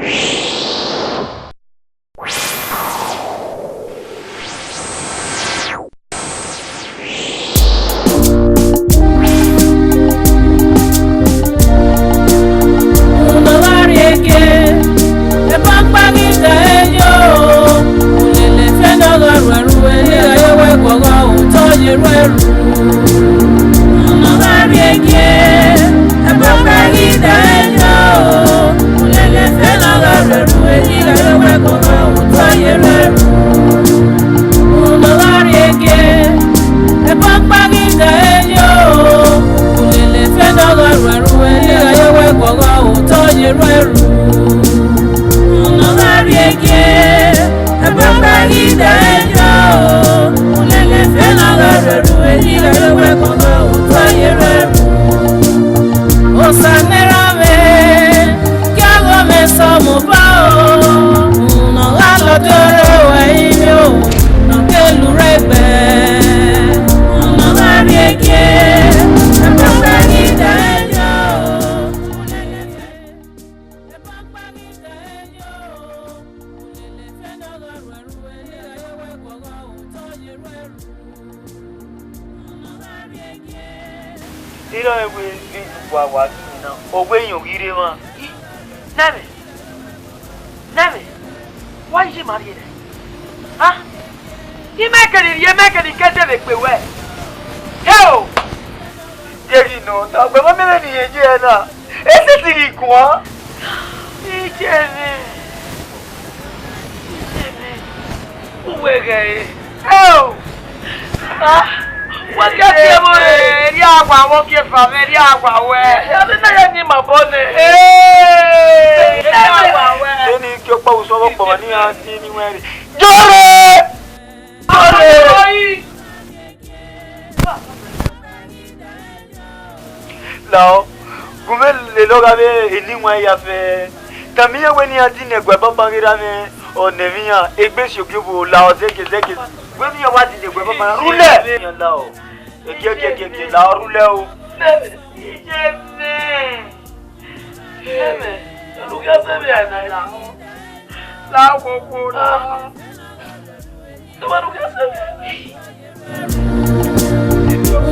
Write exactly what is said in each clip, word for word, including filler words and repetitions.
Unu gha rrie gie, ebe ọkpa ghi da ẹre yo, ulele ẹfe ne ọ gha ruẹ ru ẹre, ighẹ wẹ guọghọ otọ ye ruẹ ru. Unu gha rrie gie, ebe ọkpa ghi da ẹre yo, ulele ẹfe ne ọ gha ruẹ ru ẹre, ighẹ wẹ guọghọ otọ ye ruẹ ru. Unu gha rrie gie, ebe ọkpa ghi da ẹre yo, ulele ẹfe ne ọ gha ruẹ ru ẹre, ighẹ wẹ guọghọ otọ ye ruẹ ru. Unu gha rrie gie, ebe ọkpa ghi da ẹre yo, ulele ẹfe ne ọ gha ruẹ ru ẹre, ighẹ wẹ guọghọ otọ ye ruẹ ru. Osa ne erha mwẹ, gie a ghe mwẹ sẹ Ọmọba o, unu gha lọdiọ rre ruẹ ivbi o, ne ọ ke lu rre egbe. Unu gha rrie gie, ebe ọkpa ghi da ẹre yo, ulele ẹfe, ebe ọkpa ghi da ẹre yo, ulele ẹfe ne ọ gha ruẹ ru ẹre, ighẹ wẹ guọghọ otọ ye ruẹ ru. Unu gha rrie gie. Erha mwẹ wẹ vbe wa wa ghi na, ọ wẹ irẹn ghi rre emwa. Nẹmwẹ, nẹmwẹ, wa ye ma rrie nẹ. Ah, imẹ kẹdẹ rhie, imẹ kẹdẹ ke dẹ vbe kpe wẹ. Heo! Deghẹ nọ, ta ọgbẹmọ mẹmẹ ne irẹn ye ẹre na. Ese ti ghi guan. Iye mwẹ. Iye mwẹ. Uwẹ ghẹ re. Eo. Ah. Wa gie ẹvbo re. Erriọ awa wẹ, ọ gie eva mwẹ, erriọ awa wẹ. Ya de na ya ni ma bọ nẹ. Ee. Erriọ awa wẹ. Sẹ ne I gie ọkpa vbe usọ vbe ọkpọmwa ne iran tie ne iwẹn rre. Jọre! Jọre! Lao, gu mwẹ lele ọghe avbe eni iwẹn ya fẹ. Tama iran wẹ ne iran dinẹ ẹguae banban ghe erha mwẹ, ọ nọ ẹmwẹ iran, egbe si ogiogho, lao zẹgiẹ zẹgiẹ. Wẹ ne iran wa dinẹ ẹguae banban, rhulẹ. Lao, egiẹgiẹgiẹgiẹ, lao rhulẹ o. Iye mwẹ. Iye mwẹ. Unu gha sẹ mwẹ a na ya. Lao, koko, lao.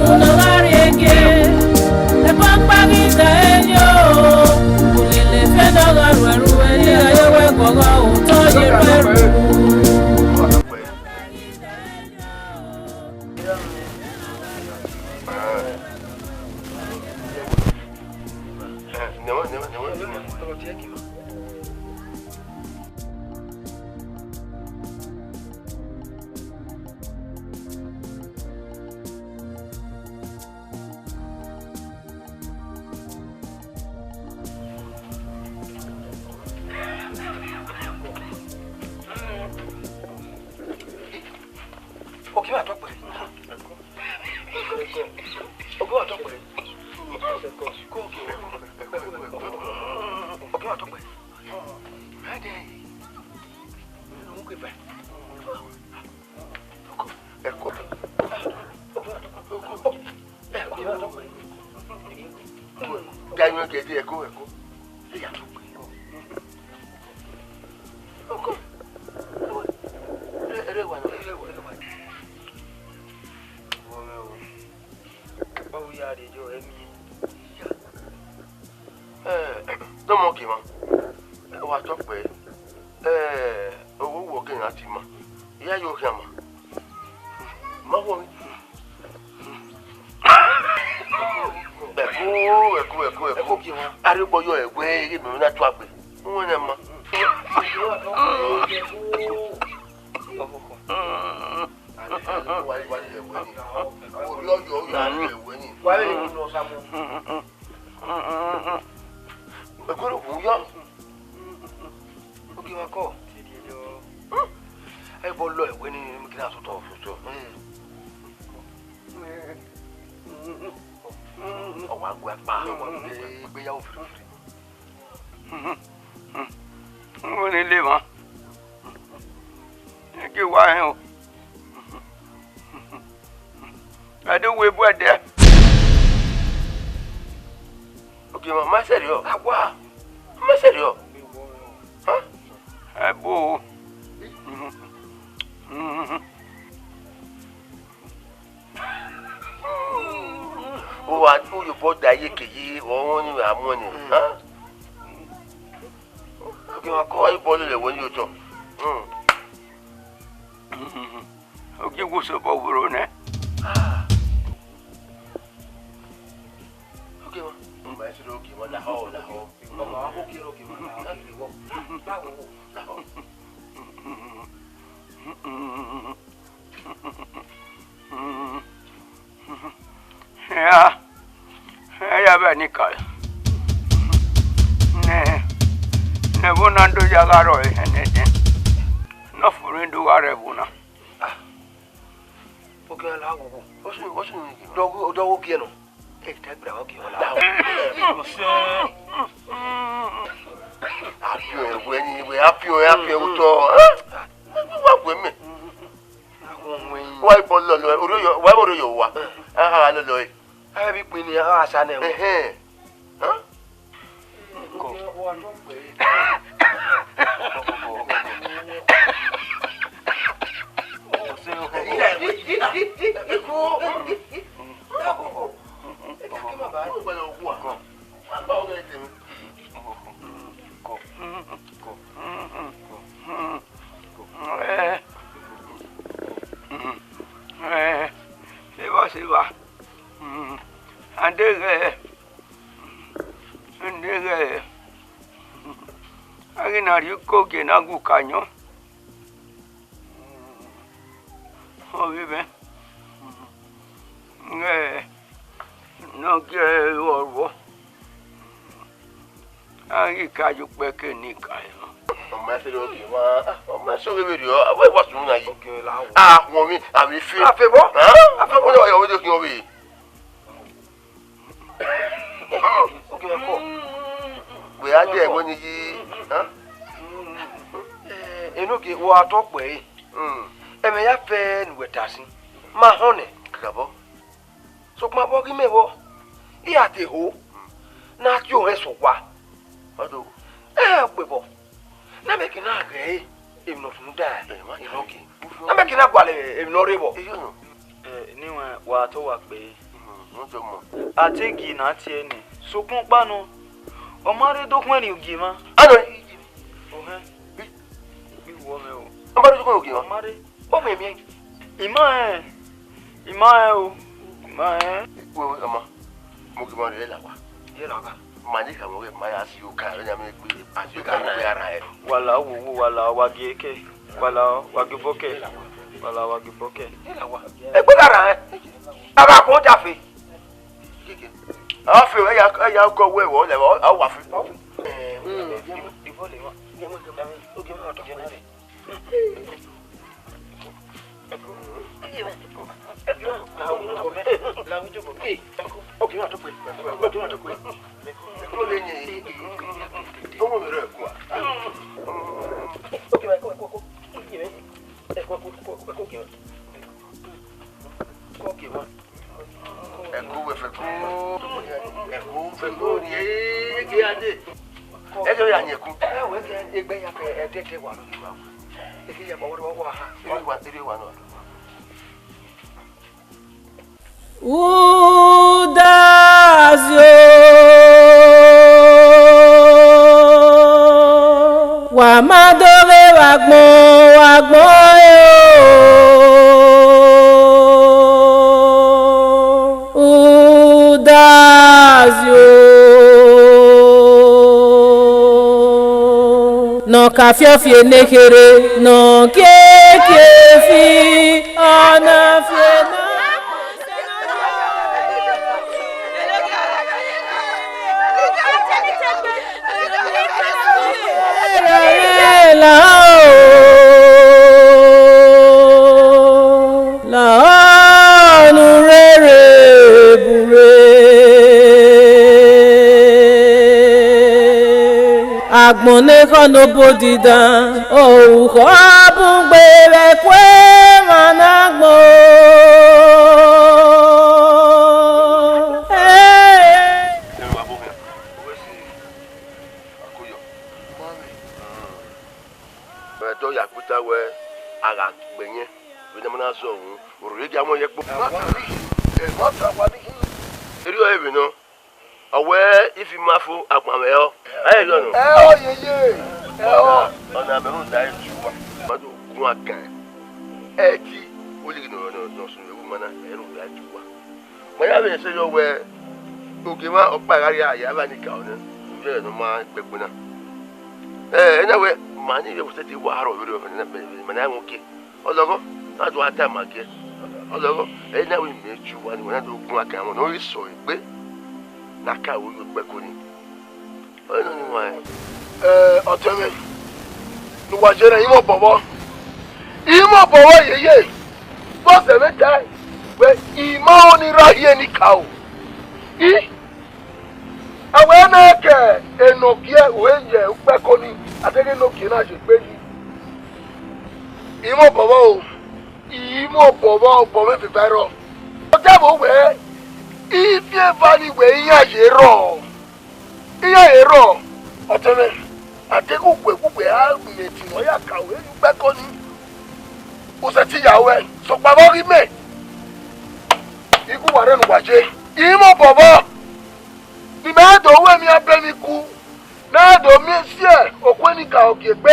Unu gha rrie gie, ebe ọkpa ghi da ẹre yo, ulele ẹfe ne ọ gha ruẹ ru ẹre, ighẹ wẹ guọghọ otọ ye ruẹ ru. Oke wa tọkpẹ. Oke wa tọkpẹ. Oke wa tọkpẹ. Ẹkọ. Ẹkọ. Daniel gẹdẹ ẹkọ, ẹkọ. Ọkọ. Ẹrẹ wa nọ, ẹrẹ wa, ẹrẹ wa. Ọmọ ya rẹ jọ ẹmi. Ẹ, dọmọ ke ma. Ẹ, wa tọkpẹ. Ẹ, owó wọ ke na ti ma. Iya yo khian ma. Ma wọ mi. Ẹko, ẹko, ẹko, ẹko. Ẹko ke ma. Arẹgbọ yọ ẹwẹ, ẹghe mẹ na tu agbe. Wọ́n yẹn ma. Ẹgbẹrẹ òkun yọ. Oke wa kọ. Ẹ bọ lọ ẹwẹ ni mo kira sọtọ sọtọ. Ọwa gbe akpa. Igbeyawo firifiri. N wu ne le mwa. Eke wa hẹn o. Ade we bu ẹdẹ. Oke ma, ma sẹrriọ. Awa. Ma sẹrriọ. Ẹbo. Uwa, u ye obọ da ye ke yi, ọmọ ni a muẹn ni, ha? Ogie mwa kọ, wa ye obọ lele ẹvbo ni ye otọ. Ogie wo sẹ obọ vbe ro nẹ. Ogie mwa. Ma sẹ ogie mwa, lahọ, lahọ. Ọmọ wa kọ ogie, ogie mwa, lahọ, lahọ. Lahọ. Hia, hia ya vbe ni ka nẹ, ne ẹvbo na do ya gha rrọọ ehẹn nẹdẹn, ne ọ fo rre do gha rre ẹvbo na. Ogie la wowo. Ọdọ wo gie nọ? Ẹ ta gbe gie wọ la. Apiọn ẹwẹ ni, wẹ apiọn, apiọn ẹwẹ otọ. Wa wẹ mẹ. Wa bọ lọlọ, orhiọn, wa bọ orhiọn wa. A gha lọlọ ẹ. A vbe kpin ni, a gha sa nẹ. Ẹhẹn. Hẹn? Kọ. Ẹ, ẹ, se vba, se vba. A deghẹ, a deghẹ, a ghi na rhie uko gie ne a gu ka yọn. Ọ vbe mwẹ. Nge ne ọ gie ẹre vbọ vbọ. A ghi ka ye ukpẹ ke ne I ka ẹre. Ọ ma sẹ ogie mwa, ọ ma sẹ ogie vberriọ, a wa sunu na yi. A wọn mi, a vbe fe. A fe vbọ? A fe vbọ? Ọ ya wẹ de khian vbe. Ogie mwa kọ. Wẹ a dẹ ẹvbo ni yi, ha? Enogie, wa tọ kpẹre. Ẹmwẹ ya fẹ ne uwẹ ta sin, ma họn nẹ. Kakabọ. Sokpan vbe ọ ghi mẹ vbọ, I ra te ho ne a tie ohẹn sẹ owa. Ọ do. Ẹ, ọ kpe vbọ. Ne a mẹke na ghẹ emwi ne ọ rhunmwuda emwi ne ọ gie. Ne a mẹke na gualọ emwi ne ọ rre vbọ. Ẹ, ne I wẹ wa tọ wa kpẹre. A te gie ne a tie nẹ, sokpan ọkpa nọ, ọ ma rre do khuẹnrẹn ogie mwa. Anọ. Ohẹn. I wọ mwẹ o. Ọ ma rre do khuẹnrẹn ogie mwa. Ọ ma rre. Ọ mwẹ miẹn. I ma rẹn. I ma rẹn o. I ma rẹn. Wẹ, wẹ, ọma. Mo ghi ma rre la wa. Ye la wa. Ma ni ka mo ghe ma ya si oka, vbene a miẹn egbe, a si oka, mo gbe ara ẹre. Wa la wowo, wa la wa gie eke, wa la wa gie obọ ke, wa la wa gie obọ ke. Egbe gha ra ẹre. A gha khuọn dafe. A fe, ẹ ya, ẹ ya gọ wẹ vbọ lẹ vbọ, a wa fe. Ẹko wẹ fẹko, ẹko fẹko ni ege ade. Ẹgẹ ya yẹn ku. Ẹ wẹ gẹ egbe ya kẹ ẹdẹdẹ wa lọ ni wa. Ege ya ba wọrọ wa ha. Ere wa, ere wa nọ. Udazio, wa ma doghe vbe agbọn, vbe agbọn e o. Udazio, ne ọ ka fiọfiẹ ne kherhe, ne ọ kiekie fi, ọ na fiẹ na. La o, la o, nu rere bure. Agbọn ne ekhọe ne obodidan, orukhọ bun gbe vbe ẹkue emwa ne agbọn. Hey! Ẹmwẹ vbe obọ khian, wẹ si akoyọ. Mami. Ẹdẹ ọ ya kpeta wẹ a gha gbe yẹn, vbene ma na zọ uhunmwu, orhu vbe gie amwẹ ye ẹkpo. Erriọ ẹre vbe nọ, ọ wẹ ifi ma fo, agbọn mwẹ ọ. Ẹ i rriọ nọ. Ẹ ọ yeye, ẹ ọ. Ọna mẹ rhunmwuda ẹre tie uwa, ma do guan kan. Ẹti, olighi nọ, nọ, nọ sunu vbe uma na, ẹ rhunmwuda ẹre tie uwa. Ma ya vbe sẹ yọ wẹ, ogie mwa ọkpa gha rrie a ya vba ni ka ọnẹ, vbe ẹghẹ ne ọ ma kpẹkpo na. Ẹ, ẹ na wẹ, ma ni vbe sẹtin wa rrọọ vberriọ, ma na mu gie. Ọlọghọ, na do a ta ma gie. Ọlọghọ, ẹ na wẹ imẹ tie uwa ni, wa na do guan kan, ọmọ ne ọ ghi sọ egbe, ne a ka ru ye ukpẹko ni. Ọnọni wa. Ẹ, ọtẹn mwẹ, ne uwa ye na, I mwẹ obọ vbọ. I mwẹ obọ vbọ yeye. Vbọzẹ mwẹ tae wẹ, I ma ọnii ra hiẹ ne I ka ru. I, a wẹ ne ke Enogie ru ye ukpẹko ni, a deghẹ Enogie na ye egbe yi. I mwẹ obọ vbọ o. I mwẹ obọ vbọ, obọ mwẹ vbe eva i rrọọ. Ọ ta vbe wẹ, ifi eva ni wẹ iran ye rrọọ. Iran ye rrọọ, ọtẹn mwẹ, a deghẹ uwẹ, uwẹ a miẹn ẹtin ne ọ ya ka ru ye ukpẹko ni. U sẹtin ya ruẹ, sokpan vbe ọ ghi mẹ, I gu uwa rre ne uwa ye. I mwẹ obọ vbọ, ne imẹ do ru emwi abẹmwẹiku, ne a do miẹn si okhuo ni ka ogie egbe,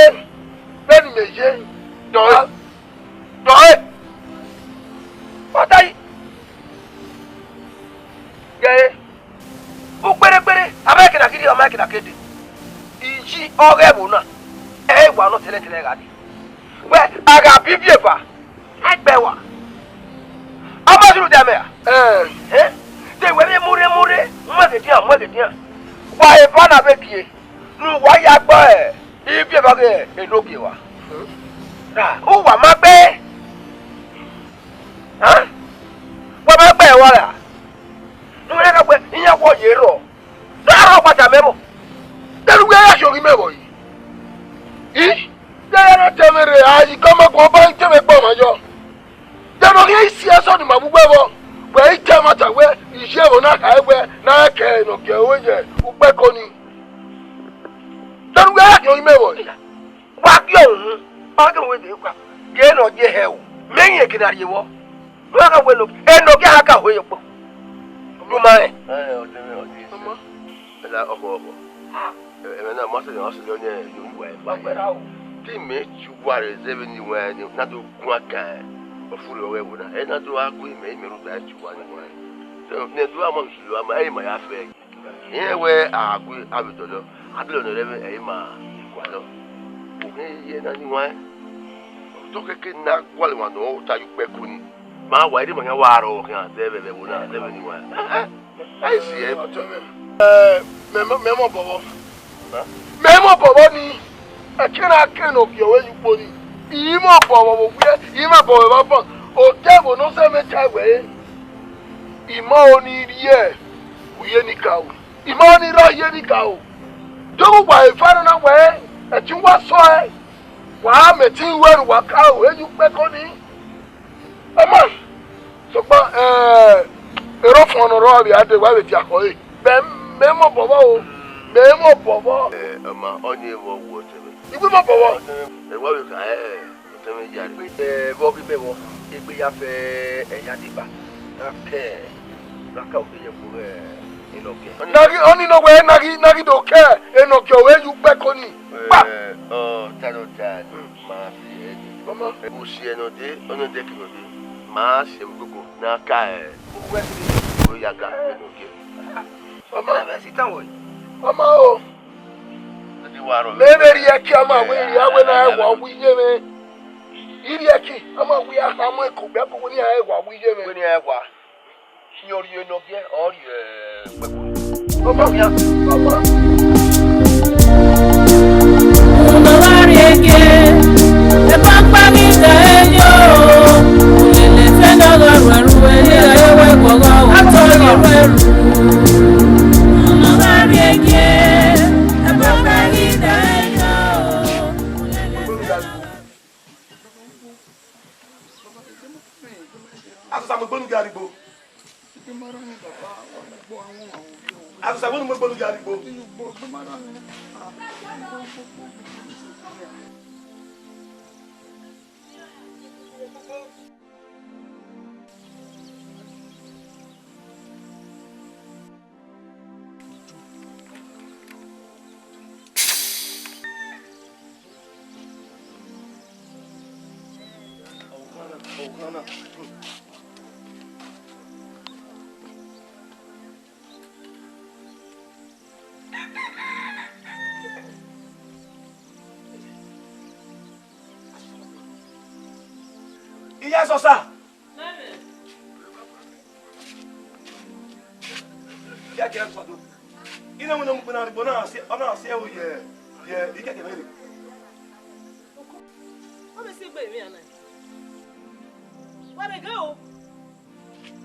vbene imẹ ye. Dọe, dọe, ọ ta yi. Gẹre, ukperekpere, a ma ẹkẹna kiri, a ma ẹkẹna kede. Iyi ọghe ẹvbo na, ẹ i wa nọ tẹlẹtẹlẹ gha dee. Wẹ, a gha biẹ ifi eva, a gbe ẹe wa. A ma sunu dia mẹ ra? Ẹ, de wẹ vbe murre murre, mu ẹghẹ edian, mu ẹghẹ edian. Wa eva na vbe gie, ne uwa ya gbe ifi eva ghe Enogie wa. Ra, uwa ma gbe. Hẹn? Wa ma gbe ẹe wa ra? Ne uwa ya gbe, iran wọ ye rrọọ. Te a rhọ ọkpata mẹ vbọ? Te erha uwẹ ya khian oghi mẹ vbọ yi? I, te erha na tẹ mwẹ rre, a yi kọmọ guan ọba, I te mwẹ kpọ ọmwa yọ. Te ne ọ khian isi ẹsọ ni ma vbe uwẹ vbọ, wẹ I te ẹmwata wẹ, iye ẹvbo na kha wẹ, ne a kẹ ne ọ gie ruẹ ye ukpẹko ni. Te erha uwẹ ya khian oghi mẹ vbọ yi? Wa gie uhunmwu, ọ ghe wẹ de kua, gie ne ọ ye hẹ o, mẹ i rẹn eke ne a rhie vbọ. Wẹ gha wẹ Enogie, Enogie a ka ho ye okpo. Gu ma rẹn. Ẹ, ọtẹn mwẹ, ọtẹn mwẹ. Ọmọ. Ẹ la ọkhọ, ọkhọ. Ẹ, ẹmwẹ na, ma sẹ, ma sẹ yọ nẹ, yọ uwa eva. Wa gbẹra o. Te imẹ tie uwa rre zẹ vbene I wẹẹ ne, na do guan kan, ọ furre ọghe ẹvbo na. Ẹ na do gha gu imẹ, imẹ rhunmwuda ẹre tie uwa ni wẹẹ. So, ne ẹdẹ uwa ma sulu ama, ẹ i ma ya fẹ. Irẹn wẹẹ a gu avbe dọlọ, a gele ọnọre ẹmwẹ, ẹ i ma gualọ. Okhian iye na ni wẹẹ, otọ keke ne a gualọ emwa ne ọ ta ye ukpẹko ni. Ma wa, erha ima khian wa rrọọ khian zẹ vbe ẹvbo na, zẹ vbene I wẹẹ. Ẹ, ẹ, ẹ i si ẹe. Ẹ, mẹ, mẹ, mẹ mọ obọ vbọ. Mẹ mọ obọ vbọ ni, ẹkẹn na kẹn ne ọ viọ ruẹ ye ukpo ni. I mọ obọ vbọ vbe owiẹ, I mọ obọ vbe evba fan. Otẹn vbe ne ọ sẹ mwẹ tae wẹẹ, I ma ọnii rhie uhiẹ ni ka ru. I ma ọnii rre uhiẹ ni ka ru. Deghẹ uwa eva nọ na wẹẹ, ẹtin uwa sọe, wa mẹ ẹtin ruẹ ne uwa ka ru, e ye ukpẹko ni. Ọma, sokpan, eh, erha ọfọn ne ọ rrọọ vbe a dee, wa vbe dia khẹ ọre. Mẹ, mẹ mọ obọ vbọ o, mẹ mọ obọ vbọ. Eh, ọma, ọnii vbọ wu ọtẹn mwẹ. I wẹ mọ obọ vbọ. Eh, wa vbe kha, eh, ọtẹn mwẹ ya. Egbe, eh, vbọ ghi mẹ vbọ, egbe ya fẹ, eh, ya deba. Na kẹ, na kẹ oke ye kpo, eh, Enogie. Na ghi, ọnii nọ wẹ, na ghi, na ghi do kẹ Enogie, ọ wẹ ye ukpẹko ni. Kpa! Eh, ọ, ta nọ ta, ma fi ẹre. Ọma. Usiẹ ne ọ dee, ọnọdẹki ne ọ dee, ma si ẹvbo ukoko ne a ka ẹre. Uwẹ siri. Uwẹ ya ga, ẹvbo ke. Ọma. Ẹ vbe si tan wẹ. Ọma o. Ẹ ti wa rọ. Mẹ vbe rhie ẹki ama wẹ, rhie awẹ na ẹwa wu iye mwẹ. I rhie ẹki ama wẹ, a kha mu eko gbe ẹko wẹ ne iran ẹwa wu iye mwẹ. Wẹ ne iran ẹwa. Iyẹn ọ rhie Enogie, ọ rhie ukpẹko. Ọma khian, ọma. Unu gha rrie gie, ebe ọkpa ghi da enyo, ulele fẹdẹ ọghe ruẹru, eni gha ye wẹ guọghọ, atọ ghi ruẹru. Unu gha rrie gie, ebe ọkpa ghi da enyo, ulele fẹdẹ. Asesa mu egbonu ghe arigbo. Asesa mu egbonu ghe arigbo. Iya Ẹsosa. Mẹmẹ. Iya ke Ẹsosa do. Ina wẹ ne mu kpena rigbo na si, ọ na si ẹvbo ye, ye ikẹkẹ mwẹ rre. Ọ vbe si egbe emwi ana. Wa rhe ghe o.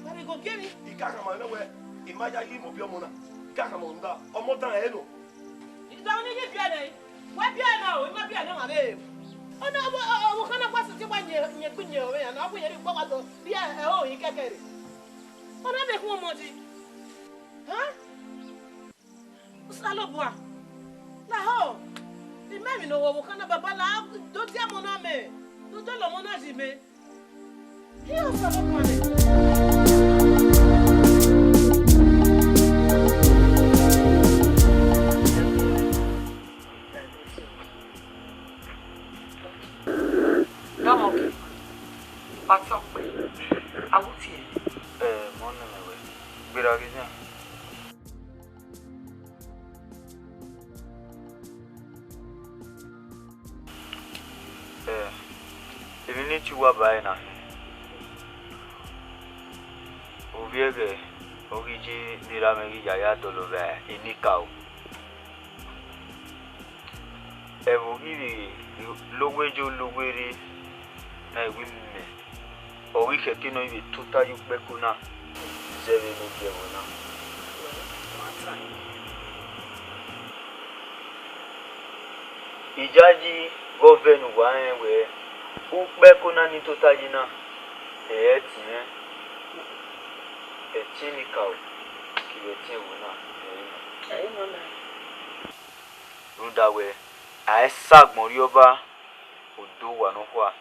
Wa rhe ghe ogie emwi. I ka khama nẹ wẹ, I ma ya yi imẹ biẹ ọmọ na. I ka khama rhunmwuda, ọmọ dan ẹre nọ. Idan ne I ye biẹ nẹ, wẹ biẹ na o, I ma biẹ nẹ ọmwa vbe. Ọ na, ọ, ọ, ọvbokhan na gba sẹtin gba yẹn, yẹn gbe yẹn ọmọ ya na, ọ bu yẹn rhie ugbo wa do, biẹ ẹre o, ikẹkẹ rre. Ọ na vbe khuọnmwi ọdi. Hẹn? Osanobua, lahọ, I ma emwi ne ọ ru ọvbokhan na, baba, la do die ọmọ na mẹ, do dọlọ ọmọ na yi mẹ. Iye Osanobua nẹ. Gha mọ ke, wa tọ kpẹ, a wu tie. Ẹ, mọ nọ mẹ wẹ, gberra ghe nian. Ẹ, emwi ne I tie uwa ba ẹre na khin. Ovbi ẹghẹ ọ ghi ye ne erha mwẹ ghi ya ya dọlọ vbe enikaro. Ẹvbo ghi vbe logho eje ologho erre na, I wẹ imẹ, ọ ghi khẹke ne ọ i vbe tota ye ukpẹko na zẹ vbene ọ gie ẹvbo na. Iyayi ghe ọvẹn ne uwa rẹn wẹẹ, ukpẹko na ni tota yi na, ẹ i re ẹtin mwẹ, ẹtin enikaro kevbe ẹtin ẹvbo na, ẹ i re nọ. Rhunmwuda wẹẹ, a i sa agbọn rri ọba, odo owa nọkhua,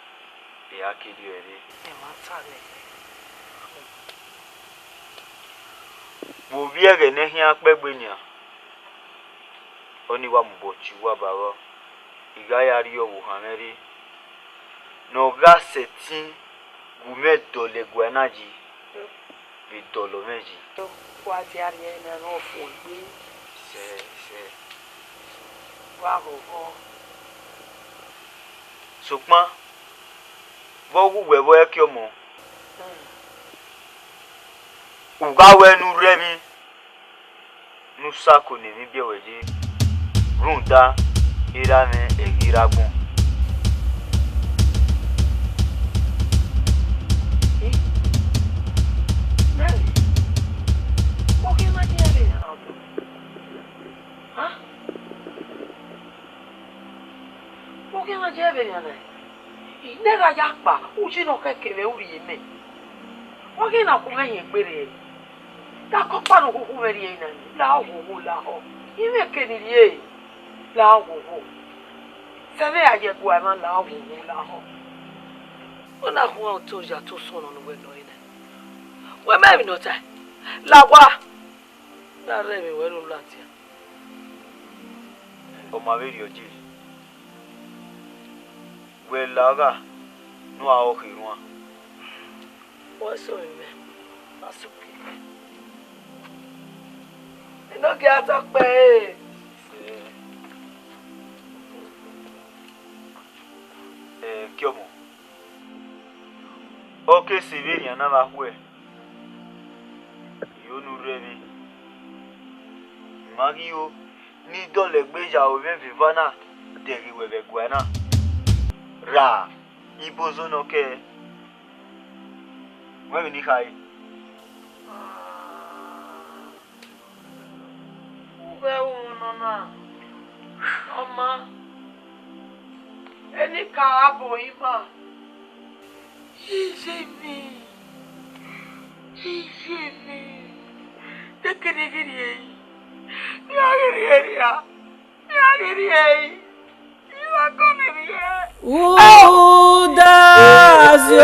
ẹ i ra ke rri ẹre. Ẹmwata nẹ. Vbe ovbi ẹghẹ ne ẹ khian kpẹgbe nian, ọnii wa mobọ tie uwa ba vbọ, I gha ya rhie ọvbokhan mwẹ rre, ne ọ gha sẹtin gu mwẹ dọlọ ẹguae na yi, vbe dọlọ mwẹ yi. Wa dia rhie ẹre na ne ọ fo egbe. Sẹ, sẹ. Wa ghọghọ. Sokpan, vbe ọ wu wẹ vbe ọ ẹki ọmọ, u gha wẹ ne u rre emwi ne u sa ko ne emwi biẹ wẹ ye, rhunmwuda erha mwẹ ẹghe erha agbọn. Ọ ghi ma die vbe nian na? Ọ ghi ma die vbe nian na? Ne gha ya kpa uyi ne ọ khẹke mwẹ urrie mẹ. Ọ ghi na khu mwẹ hin egbe rre. Dakọ ọkpa ne okhunkhu mwẹ rrie na, la oghogho lahọ. I mwẹ eke ne I rrie, la oghogho. Sẹ vbe a ye ẹguae mwa, la oghogho lahọ. Ọ na khuan otọ ya to sọnnọ ne uwẹ nọ ẹre nẹ. Wẹ ma emwi ne ọ ta, la owa. Na rre emwi wẹ ne u ladian. Ọ ma vberriọ ye, wẹ la gha ne uwa ọkhe ruan. Wẹ sẹ ọmọ mwẹ, a sẹ uki. Enogie a ta kpẹre. Ẹ, Ẹkiọmọ, ọ ke sẹ vberriọ na vbe a khuẹ, I ho ne u rre emwi. I ma ghi ho ne I dọlegbe ya aro mwẹ vbe eva na dẹghe wẹ vbe ẹguae na. Ra, ibozo nọ kẹ, wẹ vbe ne I khare. Ughẹ ru nọ na, ọ ma, enikaro a bo ima. Iye mwẹ, iye mwẹ, deghẹ ne I ghi rhie ẹre, ne I ghi rhie ẹre ra, ne I ghi rhie ẹre, I wa gọlọ rhie ẹre. Udazi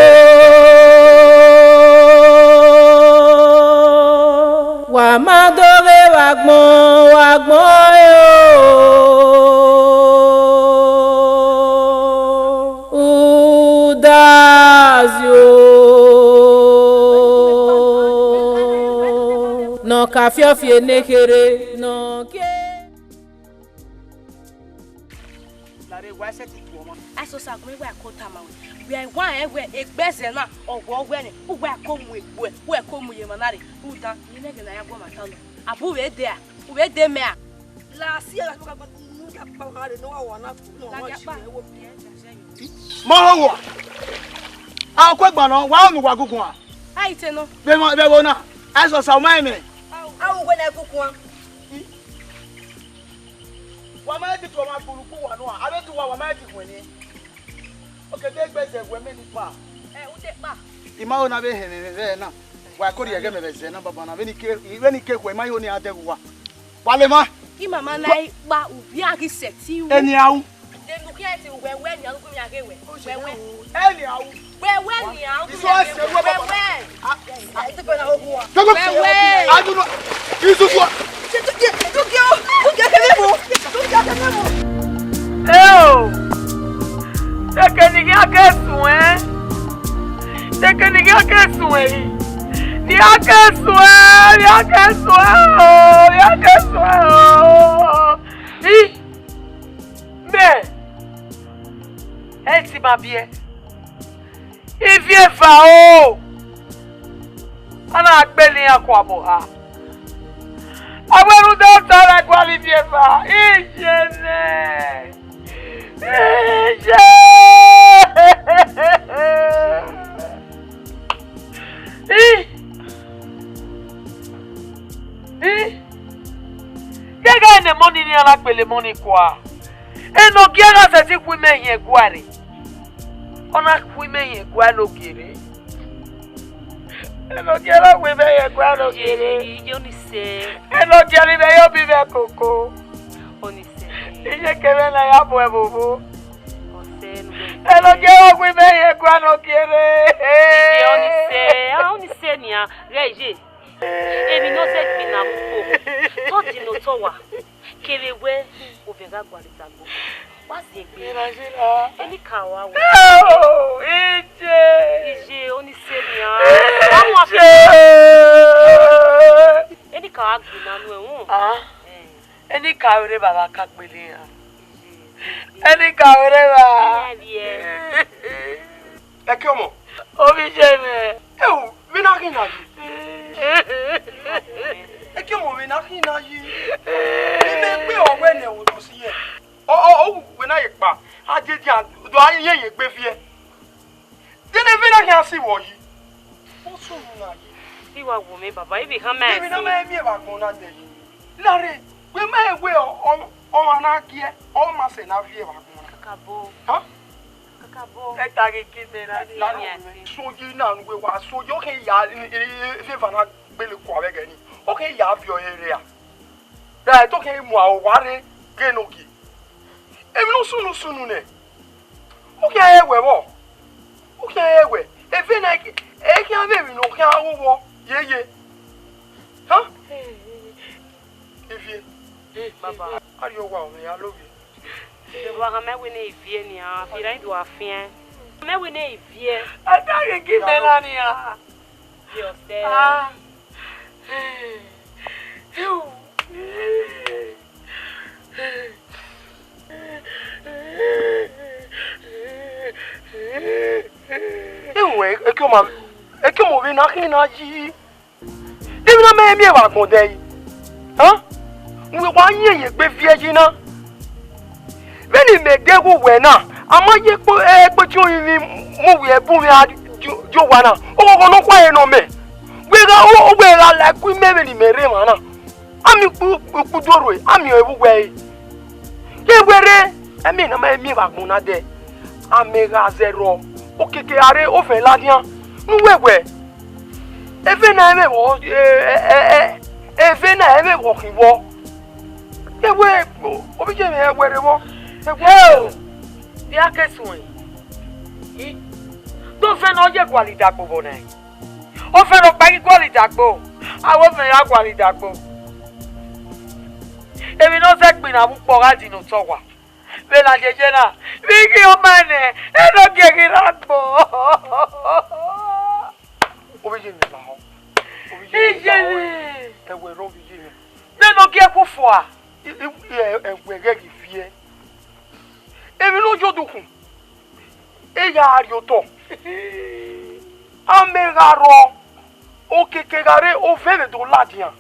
Agbọn yo, udazi o, ne ọ ka fiọfie ne kherhe, ne ọ ke. Lare wa sẹtin tuọ ọmwa. Asosa, gu mwẹ wẹ a ko tama wẹ. Wẹ wa rẹn wẹ egbẹzẹ na, ọ wẹ ọ wẹ nẹ, u wẹ a ko mu egbe, u wẹ ko mu ye emwa na rre, rhunmwuda, I nẹghẹ ne a ya gu ọmwa ta nọ. Abu vbe de a, u vbe de mẹ a. La si ẹre, a tọ ka gba nu ya kpa ọmwa rre, ne ọ wa wa na, ne ọ wa si ẹre wo. Ma họn wọ. A ku egbe nọ, wa mu wa guguan. A i te nọ. Vbe ma, vbe wo na. Asosa, u ma rẹn mẹ. A ru wẹ ne a guguan. Wa ma ti tuẹ ọmwa gburugbu wa nua, avbe tuẹ uwa, wa ma ti khuẹn ni. Oke, de egbe zẹ wẹ mẹ ni kpa. Ẹ, u de kpa. I ma ho na vbe hẹn mwẹ vbe na. Wa ko rhie ẹghẹ mẹ vbe zẹ na baba na, vbene I ke, vbene I ke khuẹ, I ma ho ne a dẹghe uwa. Wa lẹ ma. Imama na i kpa, u via ghi sẹtin ru. Eni a ru. De nu khian ti wẹ wẹ ni a ru gu mia ghe wẹ. Wẹ wẹ. Eni a ru. Wẹ wẹ ni a ru gu mia ghe wẹ. Wẹ wẹ. Wẹ wẹ. Eo! Teke ne I khian ke suẹn. Teke ne I khian ke suẹn yi. Ne I khian ke suẹn, ne I khian ke suẹn o, ne I khian ke suẹn o. I, mẹ, ẹ i ti ma biẹ. Ivie eva o, a na gbele iran kua vbe oha. A wẹ rhunmwuda Osa na gualọ ivie eva, iye nẹ, iye. I, I, ke ẹghẹ ne emọ ni iran na gbele emọ ni kua. Enogie gha sẹtin khu imẹ hin ẹguae rre. Ọ na khu imẹ hin ẹguae ne ogie rre. Enogie na khu imẹ hin ẹguae ne ogie rre. Iye, iye, Onisẹ. Enogie ne imẹ yo bi mwẹ koko. Onisẹ. Iye kevbe na ya bu ẹvbo vbo. Ọsẹ nu. Enogie na khu imẹ hin ẹguae ne ogie rre. Iye, Onisẹ. Ah, Onisẹ nian. Ghẹ iye. Emwi ne ọ zẹ gbe na mu kpo, te ọ di ne otọ wa, kevbe wẹ ovẹn gha gualọ idagbo, wa ziẹn egbe. Eni ka wa wẹ. Oh, iye. Iye, Onisẹ nian. Iye. Eni ka wa gbe na nu ẹvbo. Ah. Eh. Eni ka ore baba ka gbele iran. Iye. Eni ka ore ba. Iye, iye. Ẹkiọmọ. Ovbi iye mwẹ. Eo, vbene a khin na yi? Ẹkiọmọ, vbene a khin na yi? Imẹ gbe ọwẹ nẹ, wo do si yẹ. Ọ, ọ, ọ, wẹ na ye kpa. A je dia, do a yẹn yẹn gbe viẹ. Dene vbene a khian si vbọ yi? Ọ sunu na yi. I wa wo mwẹ, baba, I vbe hama ẹse. Emwi ne a ma miẹn vbe agbọn na dẹ yi. Lare, wẹ ma rẹn wẹ ọ, ọ, ọmwa na giẹ, ọ ma sẹ ne a viẹ vbe agbọn na. Kakabọ. Ha? Kakabọ. Ẹ ta ghe ghe mẹ na. Lare, so yi na nu wẹ wa, so yi, ọ khin ya, i, i, i, i, eva na gbele kua vbe ẹghẹ ni. Ọ khin ya viọ ẹre a. Ra, e to khin mu aro wa rre, ghe ne ogie. Emwi ne ọ sunu sunu nẹ. U khian rẹn wẹ vbọ? U khian rẹn wẹ? Eve na, e khian vbe emwi ne ọ khian ru vbọ? Yeye. Ha? Ivie. Baba. Arriọ owa mwẹ, I love you. Baba, hama wẹ ne ivie nian, fi ra do a fian. Hama wẹ ne ivie. A ta ghe ghe mẹ na nian. Fi ọsẹ. Ah. Ewe, Ekioma, Ekioma, vbe na khin na yi? Emwi na mẹ miẹn vbe agbọn dẹ yi? Hàn? Uwẹ wa yẹn yẹn gbe viẹ yi na. Vbene imẹ ghe ghe uwẹ na, a ma ye ekpo, ekpo tie orinmwi mu uwẹ bu mwẹ a di, di owa na. Oghọghọ nọkhua ẹre nọ mẹ. Wẹ gha, wẹ gha la ẹko imẹ vbene imẹ rre emwa na. Amẹ ukpu, ukpu do rre, amẹ ọre vbe uwẹ re. Ke wẹ rre, ẹmwẹ ne a ma miẹn vbe agbọn na dẹ, amẹ gha zẹ rrọọ, okiekie a rre ovẹn ladian, ne uwẹ wẹ, eve na ẹmwẹ vbọ, eve na ẹmwẹ vbọ khin vbọ. Ke wẹ, ovbi iye mwẹ, ẹ wẹ rre vbọ. Ẹ wẹ. Eo, vbe a ke suẹn? I, de ovẹn ne ọ ye gualọ idagbo vbọ nẹ? Ovẹn ne ọ kpa ghi gualọ idagbo, a wẹ ovẹn ya gualọ idagbo. Emwi ne ọ zẹ gbinna vbe ukpọ gha di ne otọ wa. Vbe na yeye na, vbe I ghi ọma nẹ, enogie ghi rre agbọn. Ovbi iye mwẹ lahọ. Ovbi iye mwẹ lahọ. Iye mwẹ. Ẹwẹ rre ovbi iye mwẹ. Vbene ọ gie khu fua. I, i, i, ẹ, ẹwẹ ghẹ ghi viẹ. Emwi ne ọ yo dukhun, e ya rrie otọ. Amẹ gha rrọọ, okiekie gha rre, ovẹn vbe do ladian.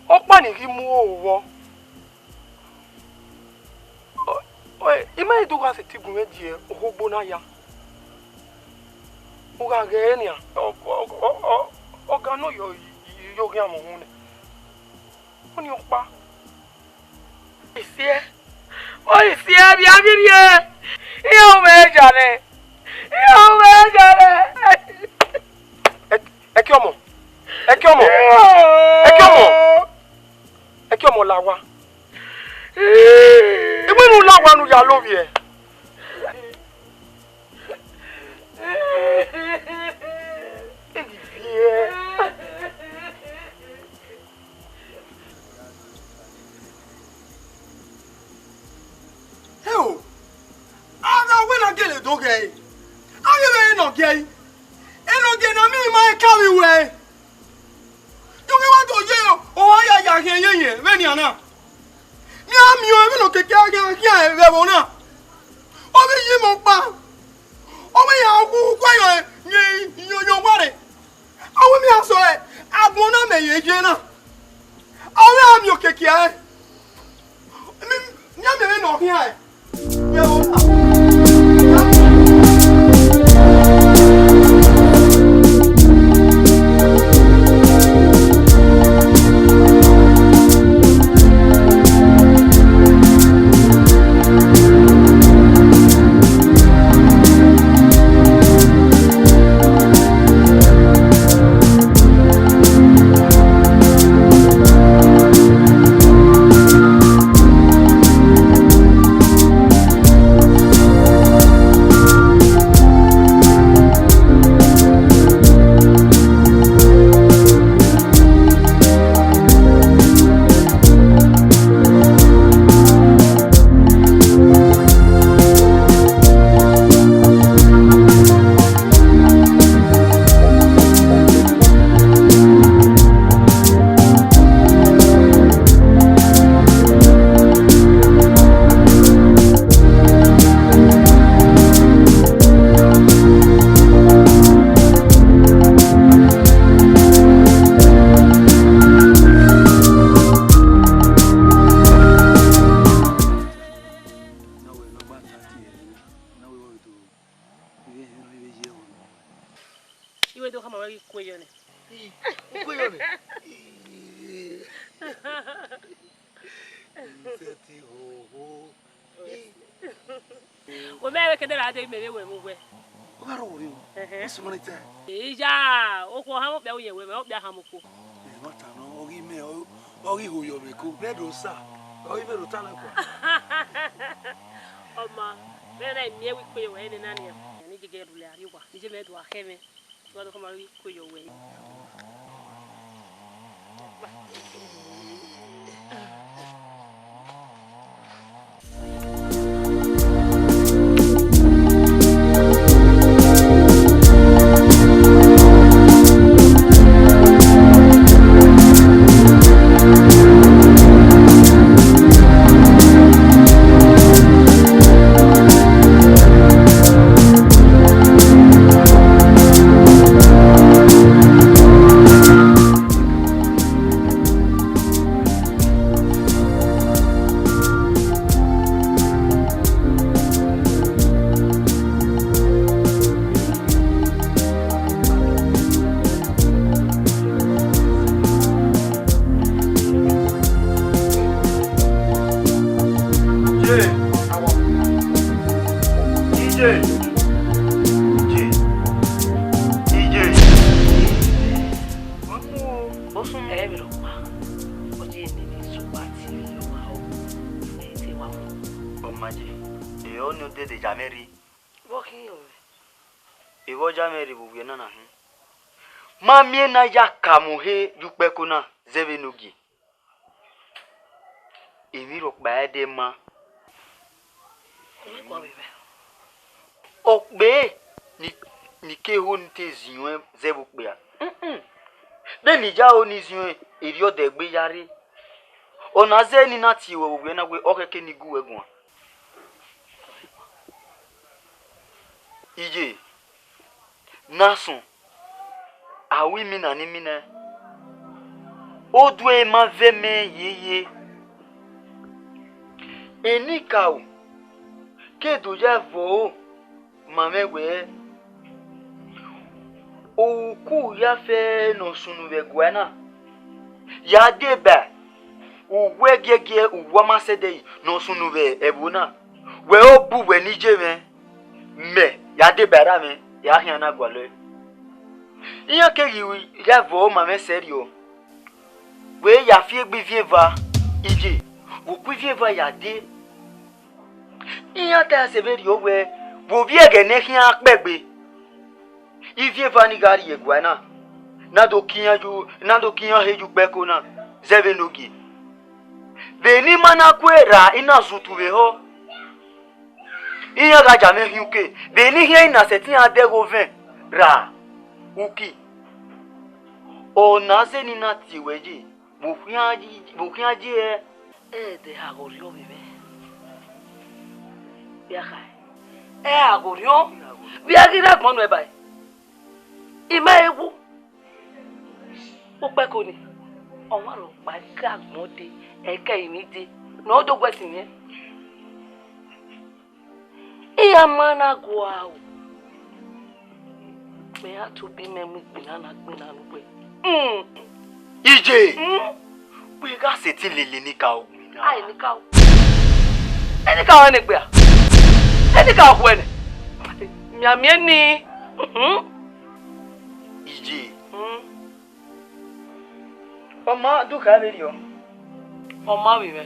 Ọkpa ni ghi mu oro vbọ. Ọ, ọ, I ma do gha sẹtin gu mwẹ die okhogbo na ya. U gha ghee nian, ọ, ọ, ọ, ọ, ọga ne ọ yọ, yọ, yọ khian mwẹ uhunmwu nẹ. Ọnii ọkpa. Isiẹ, ọ isiẹ, vbe a ghi rrie, iran ru mwẹ ya nẹ, iran ru mwẹ ya nẹ. Ẹ, ẹki ọmọ, ẹki ọmọ, ẹki ọmọ, ẹki ọmọ la owa. Iwẹ ne u la owa ne u ya lovbiẹ. Ẹ ghi viẹ. Heo, a gha wẹ ne a gele do ghẹ ẹre, a ghi vbe ẹre ne ọ gie ẹre, ẹre ne ọ gie ne a miẹn ima ẹka vbe iwẹ ẹre. Yọ ghi wa do ye ohan ya ya khian yẹnyẹn vbe nian na. Mẹ a miẹn ọẹn vbene okiekie a khian khian vbe ẹvbo na. Ovbi iye mwẹ ọkpa, ọ wẹ ya gu uguẹ yọ, yọ, yọ, yọ ware. Ọ wẹ mẹ a sẹ agbọn na mẹ ye ye na. Ọ wẹ a miẹn okiekie ẹre. Mẹ, mẹ a miẹn vbene ọ khian ẹre. Vbe ẹvbo na. Iwe do khama wẹ ghi kue yọ nẹ. Kue yọ nẹ. Sẹtin hoho. Wẹ mẹ wẹ kẹdẹ ra dẹ mẹ vbe wẹ mu wẹ. Ọ gha rrọọ vberriọ. Ẹhẹn. Ọ sẹ ọmọ ne te. Iya, okhuo hama okpia, uyẹn wẹ mẹ okpia hama okhuo. Ẹ, ọ ta nọ, ọ ghi mẹ, ọ, ọ ghi ho yọ vbe eko, brẹd osa, ọ ghi vbe rota na kua. Ọma, mẹ na miẹn wẹ ikpe yọ wẹ nena nian. Ni gege rhulẹ arrie owa, ni je mẹ do a khẹ mwẹ. Wa do khama wẹ ikpe yọ wẹ. Bosun, ẹ vbe rhọkpa, ọ je mẹ ne sokpa tie ọmwa ọ, ẹ te wa mu. Ọ ma je, ehọ ni odede ya mwẹ rri. Vbọ khian mwẹ? Ehọ ya mwẹ rri vbe uwẹ nana hin. Ma miẹn ne a ya ka mu he ye ukpẹko na zẹ vbene u gie. Emwi rhọkpa ẹdẹ ma. Ọkpẹ ni, ni ke ho ni te ziẹn zẹ vbe okpia. Vbene I ya ho ni ziẹn, erriọ ọdẹ egbe ya rre. Ọ na zẹ ne I na tie ruẹ vbe ovbi ẹre na wẹẹ ọ khẹke ne I gu ruẹ guan. Iye, na sọn, a ru imina ne imina, oduẹ ma vẹ mẹ yeye. Enikaro ke do ya vbọ ma mwẹ wẹẹ, uku ya fẹ ne ọ sunu vbe ẹguae na, ya deba uwu ẹgiẹgiẹ, uwu ọ ma sẹ ẹdẹre ne ọ sunu vbe ẹvbo na, wẹ ọ bu uwẹ ne I ye mwẹ, mẹ ya deba erha mwẹ, ya khian na gualọ ẹe. Iran keghi ya vbọ ma mwẹ sẹrriọ, wẹ ya fi egbe iviẹn eva, iye, vbe uku iviẹn eva ya dee. Iran ta ẹse vberriọ wẹẹ, vbe ovbi ẹghẹ ne ẹ khian kpẹgbe, iviẹn eva ni gha rrie ẹguae na, na do ke iran yu, na do ke iran he yu ukpẹko na, zẹ vbene ogie. Vbe ne ima na kue ra, I na zutu vbe ehọ, iran gha ya mwẹ khian uke, vbe ne I khian na sẹtin a dẹghe ovẹn ra uki. Ọ na zẹ ne I na tie ruẹ ye, vbe u khian yi, vbe u khian yi hẹ? Ẹdẹ a gha rhiọn vbe mwẹ, vbe a khae? Ẹ a gha rhiọn, vbe a ghi rre agbọn nuẹn ba ẹe? I ma he wu. Ukpẹko nii, ọmwa rhọkpa ke agbọn dee, ẹ i ke ẹrinmwi dee, ne ọ do guẹ ẹtin mwẹ. Iran ma na gua o, mẹ ra tobọ imẹ mu igbinna na gbinna ne uwẹ. Hmm. Iye, Hmm? Wẹ gha sẹtin lele enikaro gbinna. A enikaro. Enikaro ẹnegbe a? Enikaro khuẹ nẹ? Mianmian ni. Hmm. Iye. Hmm. Ọ ma do kha vberriọ. Ọ ma vbe mwẹ.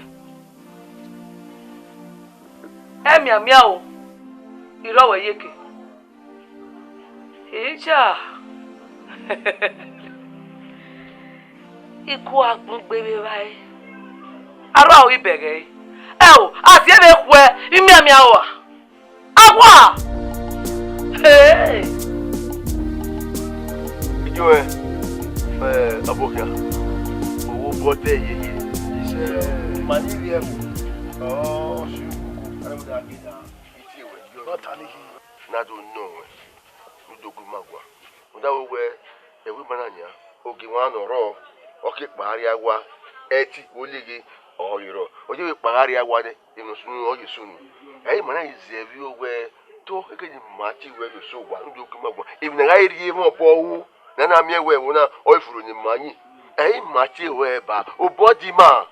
Ẹ mianmian o, I rrọọ wẹ iyeke. Ija. I ku agbọn gbe vbe evbare. Arrọọ i bẹghe ẹre. Ẹ o, a si ẹmwẹ khuẹ, I mianmian ua. Awa! Hey! Ijo ẹ, ẹ, ọbokhian, owó bọ dẹ yeye. Isẹ, ma ni rhie ẹvbo. Ọ, si ukoko, ẹvbo da gbe da. Itie wẹ, ọ ta ni yi. Na do nọ wẹ, u do gu ima guan. Rhunmwuda wẹ, ẹvbo ima na nian, ogie mwa ne ọ rrọọ, ọ ke kpao rrie awa, ẹtin vbe oleghe, ọ ghi rrọọ. Ọ ye vbe kpao rrie awa nẹ, emwi ne ọ sunu, ọ ye sunu. Ẹ i ma na ghi zẹ vbe owẹ, to, ekene ima tie ruẹ ye oso owa, rhunmwuda ogie ima guan. Emwi ne a gha rhie mwẹ obọ ru, ne a na miẹn wẹ ẹvbo na, ọ i furhu ne ima yin. Ẹ i ma tie ruẹ ba, obọ di ima.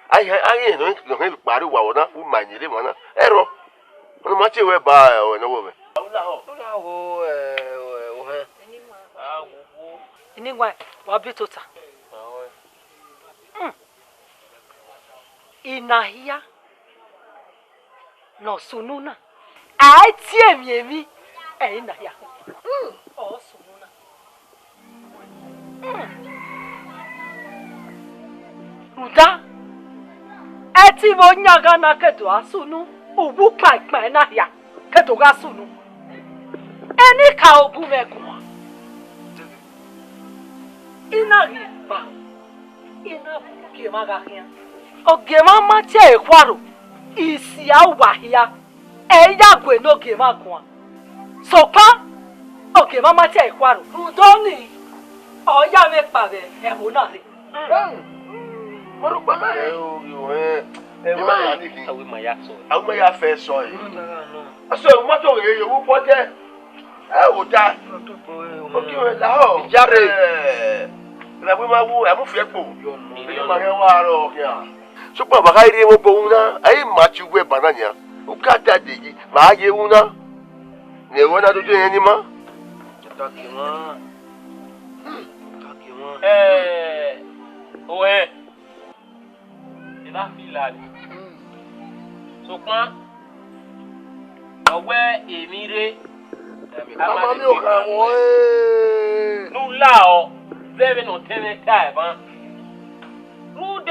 A i, a i, nọ, nọ, kpao rrie uwa vbọ na, u ma yin rre emwa na. Ẹrọ, ne ima tie ruẹ ba, ẹ, ọ, ne ọ wẹ. Eniwan, wa bi tota. Hmm. Ina hia ne ọ sunu na, a i tie emwi emwi, ẹ i na hia. Hmm. Ọ sunu na. Hmm. Rhunmwuda, ẹtin vbe ọyanghan na ke do gha sunu, uwu kpaikpai na hia ke do gha sunu. Enikaro gu mwẹ guan. I na ghi ba, I na bu ogie mwa gha khian. Ogie mwa ma tie ẹre khuaro, isi a uwa hia, ẹ i ya gue ne ogie mwa guan. Sokpan, ogie mwa ma tie ẹre khuaro. Rhunmwuda ọnii, ọ ya mwẹ kpa vbe ẹvbo na rre. Mọrukpa ma rre. Ẹ o, ẹ o, ẹ. Ima rẹn. Ẹ, a wẹ ima ya sọ. A wẹ ima ya fẹ sọ ẹ. Ọsẹ, u ma to ghe ye, u bọ tẹ. Ẹ wo ta. Ogie mwẹ lahọ. Iyare. Ẹ, ẹ, ma wu, ẹ mu fi ẹkpo. Ẹ ma ghẹ wa rọ khian. Sokpan wa gha rhie mwẹ obọ ru na, ẹ i ma tie uwu ẹba na nian. U ka ta dee yi, wa ye ru na. Ne ẹvbo na do do ẹn ni ma. Kake mwa. Kake mwa. Ẹ, o ẹ. Ena fi la ni. Sokpan, ọ wẹ emwi rre, a ma Ama mi o kha wọn ee. Ne u la ọ, zẹ vbene ọtẹn mwẹ ta ẹmwa. Rhunmwuda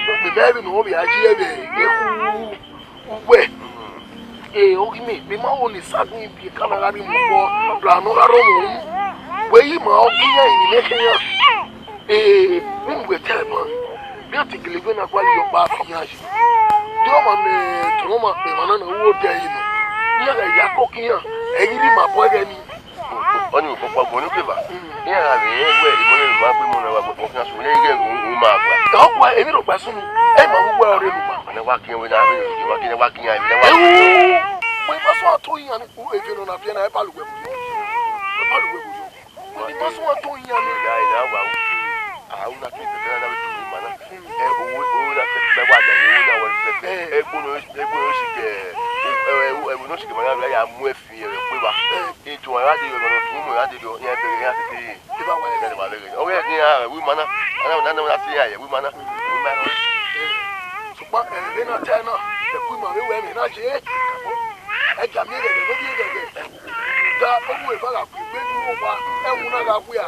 Mẹ ma vbe ne ọ vbe a yi ẹvbo ekhu uwẹ. Ee, ọ ghi mẹ, mẹ ma wo ne Sagun bi kamera ni mu obọ ra ne ọ gha rọ mwẹ unu. Wẹ yi ma ọ gu iran emwi ne khian. Ee, vbene uwẹ ta ẹmwẹ, ne a te gele vbene a gualọ ọkpa fi iran yi. De ọmwa ne tọn ọmwa kpẹ emwa na na ru odẹ ẹre nọ. Iran ghẹ ya koko iran, ẹ i ghi rhie ima bọ ẹghẹ nii. Ọni kpọkpọ gbọn ne okeva. Iran gha vbe rẹn wẹ emọ ne ma gbe imọ na wa gbọgbọ khian sunu, ighẹ u ma gba. Ọ kua emwi rhọkpa sunu, ẹ ma vbe uwẹ ọre enu ma. Ọna wa gie wẹ na, wa gie, wa gie, wa gie. Ewu, wẹ ma sọ ato iyan ni, eve nọ na viẹ na, ẹ ba lu wẹ mu yọ. Ẹ ba lu wẹ mu yọ. Wẹ ma sọ ato iyan ni. Ya, ya, wa. A u na tu kẹkẹ na, na vbe tu ima na. Ẹ, owo, owo na fẹfẹ, wa da owo na wẹ fẹfẹ. Ẹ, egbe no, egbe no si kẹ, ẹ, ẹ, egbe no si kẹ ma na ya mu ẹ fi ẹre kpe ba. Etu a ya de yọ, ọmọ tu mu ya de yọ, iran bẹghe iran tete. Eva wa ẹgẹ ne ma lẹghe. Ọ ghẹ ne iran wi ma na, ana na na si iran ye wi ma na. Wi ma na. Sokpan, ẹ, vbe na ta na, ẹ ku ima vbe wẹ mẹ na ye. Ẹ ja miẹn ghẹghẹ, vbe miẹn ghẹghẹ. Da, ọ wu eva gha ku egbe nu owa, ẹwu na gha wia.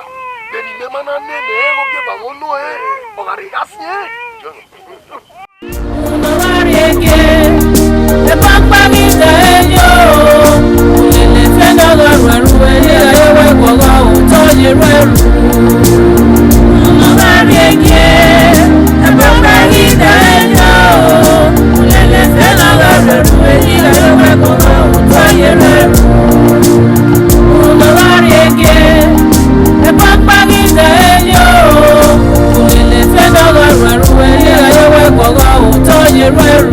Beni mẹ ma na nẹ mẹ, ẹ, ogieva mwẹ nọ ẹ, ọ gha rhe gha siẹn. John. Unu gha rrie gie, ebe ọkpa ghi da enyo, ulele fẹnẹ ọghe ruẹruẹ, ne ighẹ ye wẹ guọghọ, otọ ye ruẹru. Unu gha rrie gie, ebe ọkpa ghi da enyo, ulele fẹnẹ ọghe ruẹruẹ, ne ighẹ ye wẹ guọghọ, otọ ye ruẹru. Unu gha rrie gie, ebe ọkpa ghi da enyo, ulele fẹnẹ ọghe ruẹruẹ, ne ighẹ ye wẹ guọghọ, otọ ye ruẹru.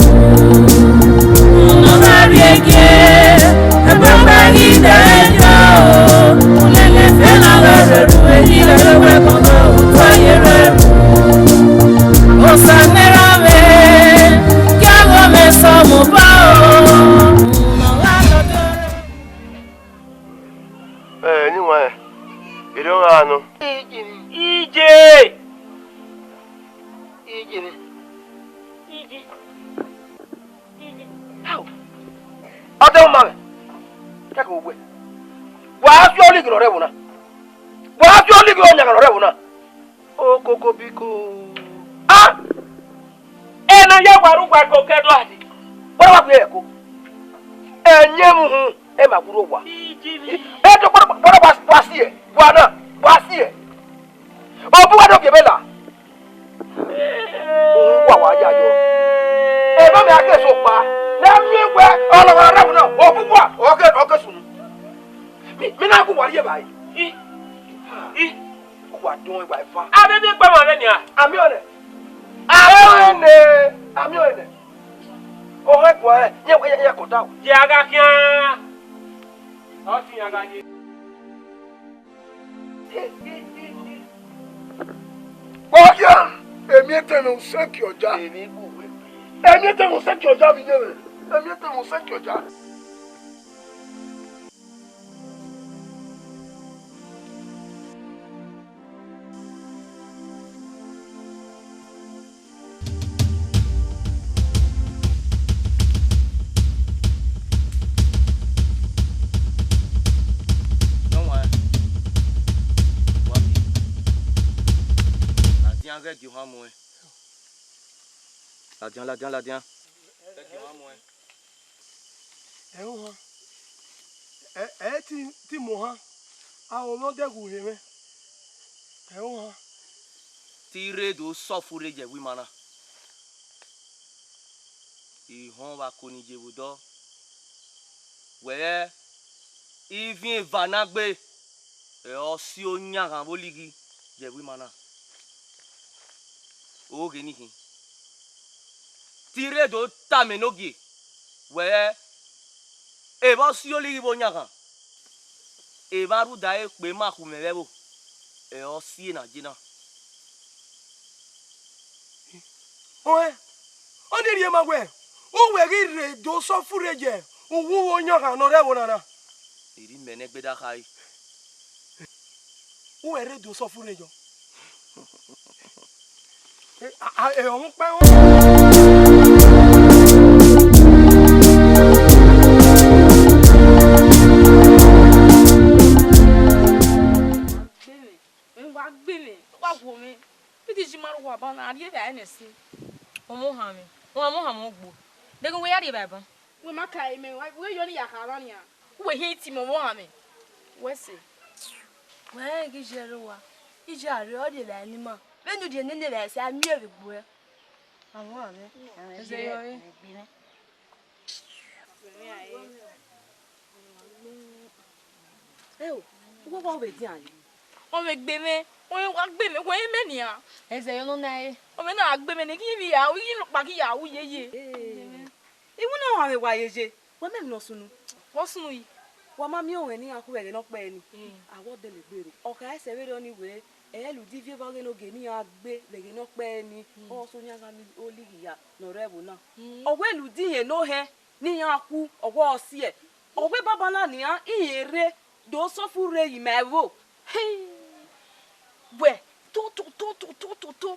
Unu gha rrie gie, ebe ọkpa ghi da enyo, ulele fẹnẹ ọghe ruẹruẹ, ne ighẹ ye wẹ guọghọ, otọ ye ruẹru. Osa ne ra vbe, gie ọghe mwẹ sẹ ọmọ Oba o. Unu gha lọdọ rre. Ẹ, ne iwẹn, erriọ gha nọ. Ije. Ije. Ije. Ije. How? Ọ dẹ ma mwẹ. Kẹkẹ wẹ. Wa fi oligi nọ rẹ ẹvbo na. Wa fi oligi ọyan nọ rẹ ẹvbo na. Okoko biko. A! Ena ya wa ru wa ko kẹ do adi. Wa wa gbe ẹko. Ẹyẹn mu hun, ẹ ma wuro wa. Iji ni. E to gbọdọ gbọdọ wa wa si ẹ. Wa na, wa si ẹ. Obu wa do gebe la. Wa wa ya yo. Ẹ ba mẹ a ke so pa. Na mi wẹ ọlọgha rẹ mu na. Obu wa, ọ ke ọ ke sunu. Mi mi na ku wa rie ba yi. I. I. Wa dun wa eva. Avbe emwi egbe mwẹ vbe nian. Amio nẹ. Amio nẹ. Amio nẹ. Ohan ẹguae, yẹ, yẹ, yẹ kọta o. Ye a gha khian. Ọ ti yan gha ye. Kpọkia, emwi etẹn mwẹ usẹn kiọja. Emwi etẹn mwẹ usẹn kiọja vbe iye mwẹ. Emwi etẹn mwẹ usẹn kiọja. Nọwan, wa fi ladian ghẹ gie ohan muẹn. Ladian, ladian, ladian. Ghẹ gie ohan muẹn. Ẹ ohan. Ẹ, ẹ ti, ti mu ohan. A, ọ mwẹ ọdẹghe urhe mwẹ. Ẹ ohan. Te I rre do sọfure ye ẹvbo ima na. I họn vbe ako ni ye vbe odọ. Wẹ ivin eva na gbe, ẹ ọ si oyanghan vbe olighi ye ẹvbo ima na. Oghe ni khin. Te I rre do tama enogie wẹ, evba ọ si olighi vbe oyanghan, evba rhunmwuda ẹre kpe ma khu mwẹ vbe ẹvbo, ẹ ọ si ena je na. Ọẹn, ọ ni rhie ma wẹ, uwẹ ghi rre do sọfure ye uwu vbe oyanghan ne ọ rre ẹvbo na na. I rre imẹ ne ẹgbẹdẹ khare. Uwẹ rre do sọfure yọ. Ẹ, a, a, ẹ, ọmọ pẹ o. Wa gbe mwẹ, wa gbe mwẹ, wa wo mwẹ. Vbe te I ji ma rre owa ban na, a rhie evbare nẹ ẹse. Ọmọ ohan mwẹ, ọmọ ohan mwẹ ogbo. Deghẹ uwẹ ya rhie evbare ban. Wẹ ma ka imẹ, wẹ yọ ne I ya kha ọmwa nian. Uwẹ hiẹn itimẹ ọmọ ohan mwẹ. Wẹ sẹ. Wẹ rẹn ghi je rre owa, I je a rre ọ rhie evbare ne ima. Vbene u rhie nene evbare sẹ, a miẹn vbe egbe ruẹ. Ọmọ ohan mwẹ, ẹ, ẹ, ẹ, ẹ, ẹ, ẹ, ẹ, ẹ, ẹ, ẹ, ẹ, ẹ, ẹ, Wẹ wa vbe dian yi? Ọ vbe gbe mwẹ, ọ vbe wa gbe mwẹ, wẹ i mẹ nian. Ẹzẹ yọ nọ na re. Ọ vbe na gbe mwẹ ne I ghi vbe ya, I ghi rhọkpa ghi ya ru yeye. Ee. Iwinna ọmwa mwẹ wa yeye, wẹ mẹ emwi ne ọ sunu. Vbọ sunu yi? Wa ma miẹn ọmwẹ ne iran khu vbe ẹghẹ ne ọ kpẹre ni. Mm. A wẹ ọ dẹlegbe rre. Ọ kha sẹ vberriọ ni wẹẹ, ẹ i rhie udu ivie evba ọghe ne ogie ne iran gbe vbe ẹghẹ ne ọ kpẹre ni. Mm. Ọ sẹ oyan gha miẹn olighi ya ne ọ rre ẹvbo na. Mm. Ọ wẹ rhie udu irẹn ne ọ hẹn ne iran khu, ọ wẹ ọ siẹ. Ọ wẹ banbanna nian, irẹn rre, do sọfu rre ye ima ẹvbo. Hey! Wẹ, to, to, to.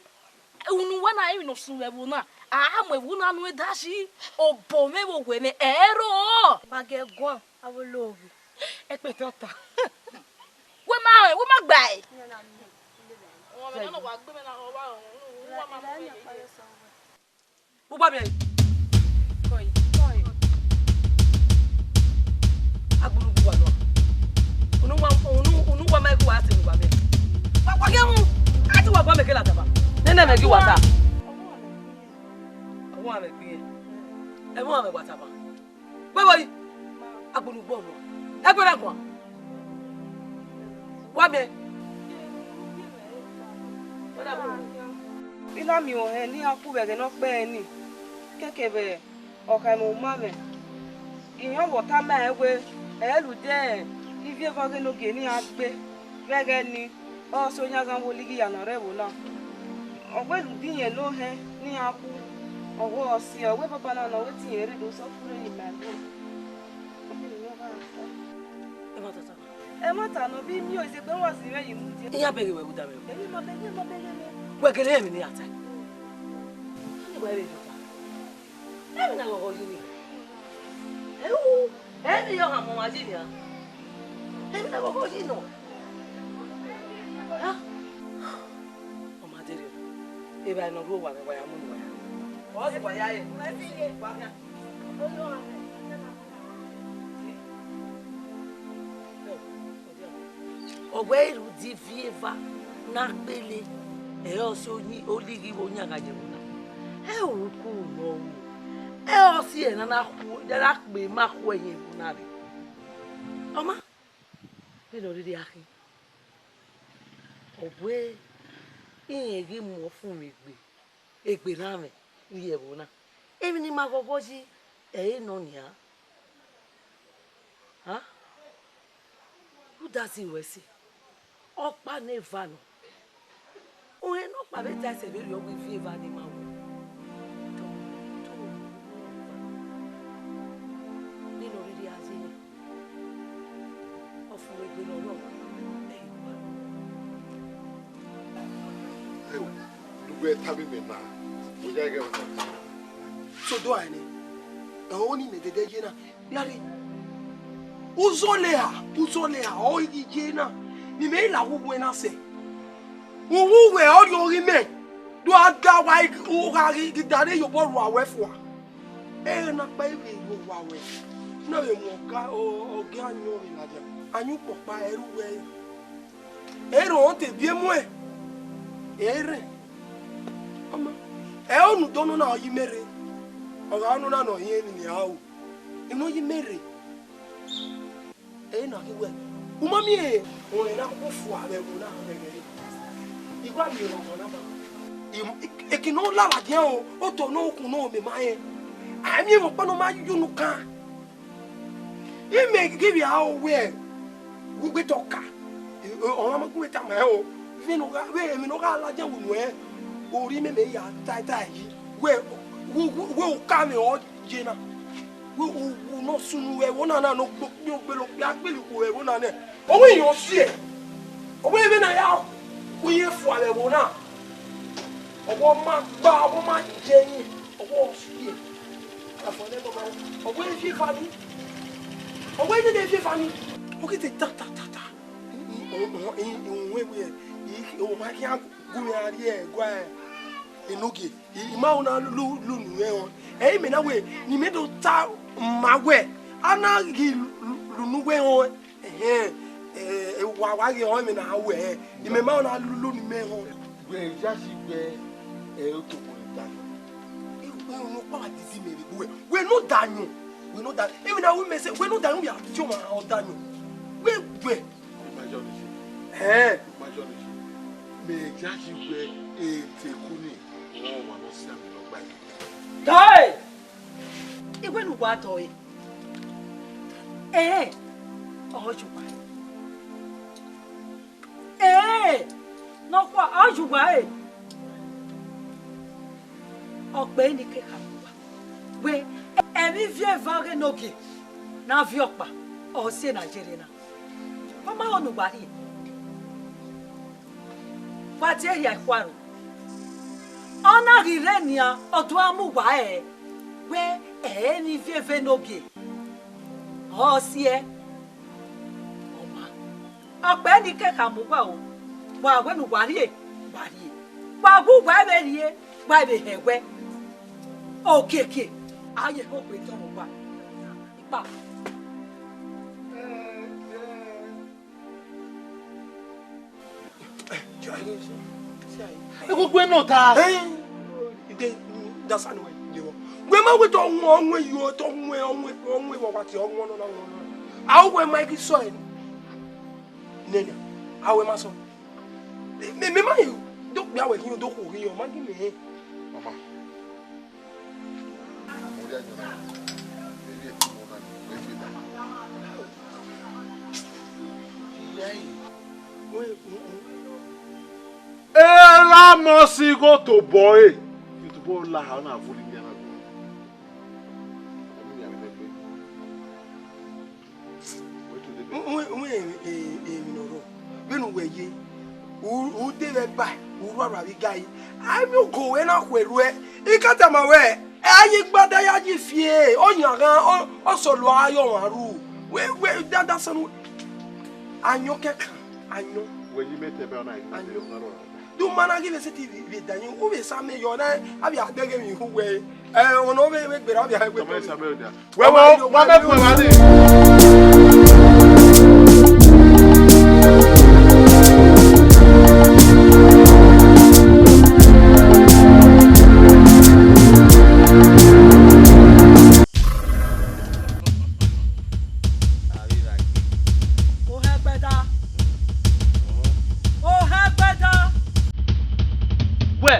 Unu wa na, emwi ne ọ sunu vbe ẹvbo na, a mu ẹvbo na nuẹn da si, obọ mwẹ vbe owẹ mwẹ, ẹ i rrọọ. Wa gie guan, avbe ologhi. Ẹkpẹtẹ ọta. Wẹ ma, wẹ ma gba ẹe. Ọmwa mwẹ na nọ wa gbe mwẹ na, ọ wa, unu wa ma mu mwẹ yeye. Ugbọ miẹn. Kọe, kọe. Agbọn uwa nọ. Unu wa, unu, unu wa ma gu wa sẹ ne uwa miẹn. Wa, wa ghe mu. A ti wa gua mẹ ke la tama. Nene mẹ ghi wa ta. Ọmwa mẹ gbe. Ẹmwẹ ọmwa mẹ wa tama. Wẹ vbọ yi? Agbọn ugbọ nọ. Ẹgbẹe na guan. Wa miẹn. I na miẹn ohẹn ne iran khu vbe ẹghẹ ne ọ kpẹre ni, kẹkẹ vbe ọkhaemwẹ uma mwẹ. Irẹn ọvọ tama rẹn wẹẹ, ẹ i rhie udu ivie evba ọghe ne ogie ne iran gbe vbe ẹghẹ ni, ọ sẹ oyan gha vbe olighi ya ne ọ rre ẹvbo na. Ọ wẹ rhie udu irẹn ne ọ hẹn ne iran khu, ọ wẹ ọ siẹ, ọ wẹ banbanna ne ọ wẹ te irẹn rre do sọfu rre ye ima ẹvbo. Emwa tata. Ẹmwata ne ọ bi miẹn izegbe wa si mwẹ yi mudia. Iran bẹghe wẹ vbe uda mwẹ. Emwi ma bẹghe, ma bẹghe mwẹ. Wẹ gele emwi ne iran ta. Wẹ vbe dọta. Emwi na ghọghọ yi ni. Ẹu, emwi ya ọhan mu ọmwa yi nian. Emwi na ghọghọ yi nọ. Ha? Ọ ma deghẹ evbare ne ọ rhuo owa mwẹ, wa ya mu ne uwa ya. Ọ sẹ wa ya re. Wa khian. Ọ wẹ rhie udu ivie evba ne a gbele, ẹ i re ọ sẹ olighi vbe oyan gha ye ẹvbo na. Ẹ i re urhukpuru ne ọ ru. Ẹ i re ọ si ẹre ne a na khu, ne a na kpe ma khu ẹyẹn ẹvbo na rre. Ọ ma, vbene ọ rhirhi gha khin. Ọ wẹ irẹn ghi mu ọfumwegbe, egbe erhanmwẹ rrie ẹvbo na. Emwi ne ima ghọghọ yi, ẹre nọ nian. Ha? Udazi ruẹ ẹse, ọkpa ne eva nọ. Ohẹn nọkpa vbe ta ẹsẹ vberriọ wẹẹ ivie eva ne ima ru. Vbene ọ rhirhi gha ye, ọfumwegbe ne ọ rrọọ, ẹ i wa. Ẹo, ne uwẹ tama imẹ na, wẹ ya ghẹ ọta. So do a nẹ, ẹ ho ne imẹ dẹdẹ ye na, ya rre. Uzọlẹa, uzọlẹa, ọ i ghi ye na, ne imẹ i la uwu uwẹ na sẹ. Uwu uwẹ ọ rrie ọghe imẹ, do a da wa, u gha ghi da rre ye obọ rua wẹ fua. Ẹghẹ ne a kpa ivbi ye owa wẹ, ne ọ vbe mu ọga, ọ, ọga ayọn vbe ladian. Ayọn ukpọkpa ẹre uwẹ ẹre. Ẹ i rẹn ọnrẹn te biẹ muẹn, ẹ i rẹn. Ọ ma, ẹ i re unu dọnọ na ọ yi mẹ rre. Ọ gha nọ na ne ọ hiẹn emwi ne a ru. Emwi ne ọ yi mẹ rre. Ẹ i na khin wẹẹ, u ma miẹn ọnrẹn na koko fua vbe ẹvbo na vbe ẹghẹ re. I wa miẹn ọmọ na ma. I, eke ne ọ la ladian o, otọ ne ọ khu ne ọ mẹ ma rẹn. A i miẹn emwi ọkpa ne ọ ma ye unu kan. Imẹ ghi vbe aro wẹẹ, gu gbe te ọka, ọmwa ma gu wẹ tama ẹre o, vbene ọ gha, vbe emwi ne ọ gha ladian vbe unu ẹre, orhiọn imẹ mẹ ya tae tae yi, wẹ, wẹ, wẹ, wẹ oka mwẹ ọ ye na, wẹ, u, u nọ sunu vbe ẹvbo na na ne ogbe, ne ogbe, ne ogbe, a gbele ukhu vbe ẹvbo na nẹ, ọ wẹ irẹn ọ siẹ, ọ wẹ vbene a ya ku irẹn fua vbe ẹvbo na, ọ wẹ ọ ma gba, ọ wẹ ọ ma ye ẹyin, ọ wẹ ọ siẹ. Ọwẹ efieva ni. Ọwẹ dede efieva ni. Ọ ghi te ta, ta, ta, ta. I, i, o, o, i, i, uwẹ wẹ, i, o ma khian gu mwẹ a rrie ẹguae enogie. I, i ma ho na lu, lu, lu unu mwẹ họn. Ẹ i mẹ na wẹ, ne imẹ do ta ma wẹ, a na ghi lu, lu, lu unu wẹ họn. Ẹhẹn, ẹ, wa, wa ghi họn, imẹ na wẹ, imẹ ma ho na lu, lu unu mwẹ họn. Wẹ ya si wẹ, ẹ, otọ kpo ni da. Wẹ no kpa wa didi mẹ vbe wẹ. Wẹ no da yọn. Wẹ no da. Emwi na ru mẹ sẹ, wẹ no da yọn, ya ti ọmwa ọ da yọn. Wẹ wẹ. Ẹn, mẹ yayi wẹ eteku ni, ọmwa ne ọ siẹ amẹ ne ọ gba ẹre. Dọe! I wẹ ne uwa dọe. Ẹn, ọ ye uwa ẹre. Ẹn, nọkhua, ọ ye uwa ẹre. Ọ kpẹre ne I ke khama uwa wẹ, ẹmwẹ ivbi eva ọghe enogie ne a viọ ọkpa, ọ si Nigeria na. Ọ ma ho ne uwa rhie. Wa tie ehia ẹkhua ro. Ọ na ghi rre nian, ọ do a mu uwa ẹre wẹ, ẹmwẹ ivbi eva enogie, ọ siẹ. Ọ ma. Ọ kpẹre ne I ke khama uwa o, wa wẹ ne uwa rhie, wa rhie. Wa gu uwa ẹvbe rhie, wa vbe hẹ wẹ, okiekie, a ye ho gbe tọn uwa. Ikpa. Egungun nọ ta. Ide, dasa ni wẹ ye vbọ. Wẹ ma wẹ te ọ wọn, ọ wọn yo, te ọ wọn, ọ wọn, ọ wọn vbe ọwa te ọ wọn nọ na wọn nọ. A wẹ ma ghi sọ ẹre. Nene, a wẹ ma sọ. Mẹ, mẹ ma yi do kpia wẹ khin, do khuo ghi, ọ ma ghi mẹ. Mama. Erha mọ si igho tobọ ẹre, tobọ la ha na voli nian na. Uwẹ, uwẹ, e, e, emwi ne ọ rrọọ, vbene uwẹ ye, u, u de vbe ba, u rua rua vbe igari, a miẹn ugo ruẹ na khuẹ ruẹ, I ka tama wẹ, a ye igbada ya yi fi e, ọ yan ghan, ọ, ọ sẹ ọlọ a ye ọmwa ru, wẹ, wẹ, dada sẹ nu, ayọn kẹkan, ayọn. Wẹ yi mẹ tẹ bẹ ọna, ayọn. Ọna rọra. Du ma na ghi vbe sẹtin vbe, vbe da ayọn, u vbe sa mẹ yọ na, a vbe a dẹghe emwi hu wẹ, ẹ, ọna ọ vbe, vbe gberra, a vbe a vbe gbe. Tọmọ Samuel dia. Wẹ, wẹ, wa mẹ kue wa ni. Ohẹgbẹda. Ohẹgbẹda. Wẹ.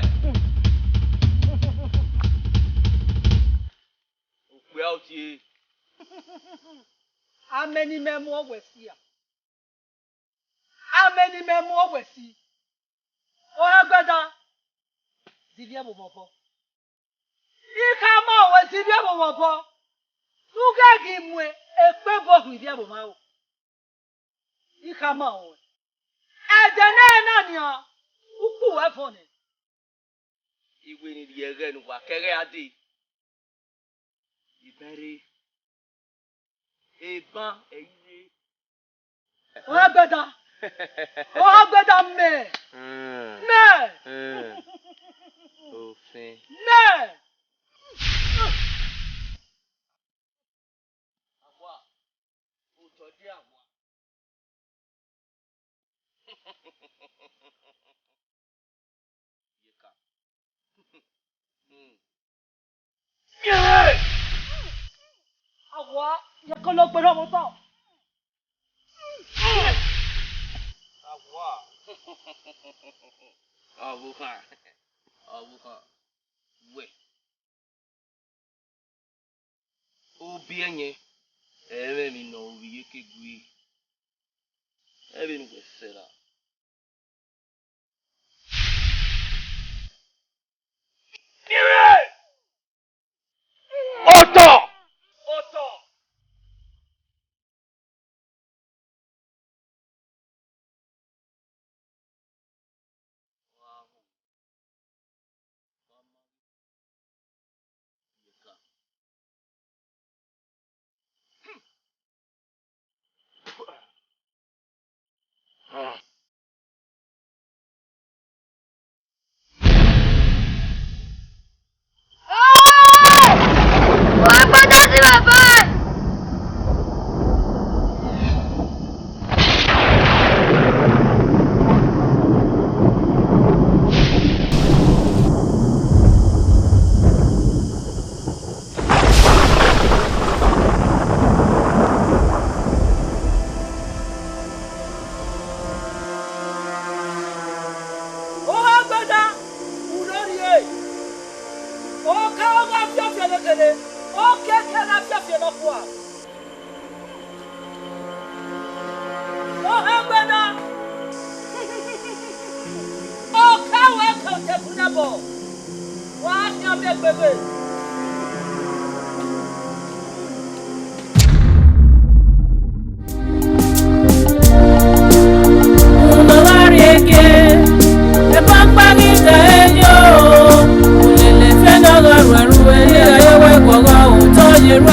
Okpia otie. Amẹ ne imẹ mu owẹ si a? Amẹ ne imẹ mu owẹ si? Ohẹgbẹda, zivbi ẹvbo mwẹ obọ. I khama ruẹ, zivbi ẹvbo mwẹ obọ. Ne u ghẹ ghi mu ekpebo hin ivbi ẹvbo mwẹ aro. I khama ruẹ. Ẹdẹ ne ẹ na nian, ukpu ruẹ vọn nẹ. I wẹ ne I rhie ẹghẹ ne uwa ke ẹghẹ a dee. Iban rre. Eban ẹre i rre. Ohẹgbẹda. Ohẹgbẹda mẹ. Mm. Mẹ. Mm. Ofin. Mẹ. Awa. Otọ de awa. Iyeka. Hmm. Awa, iyeka lọ gberra vbe otọ. Awa. Ọvbokhan. Ọvbokhan. Wẹ. Obiẹyẹn, ẹ i mwẹ emwi ne ọ ru vbe iyeke gui. Ẹ vbe ne uwẹ sẹ ra. Otọ! Otọ!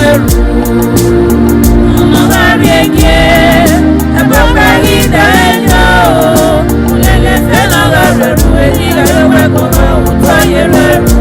Ẹrhu, ne ọ gha rrie gie, ẹbọ ka ghi da ẹn yọ, ulele ẹfe ne ọ gha rre ẹrhu, eni gha ye wẹ ke ọ gha ru otọ ye rre ẹrhu.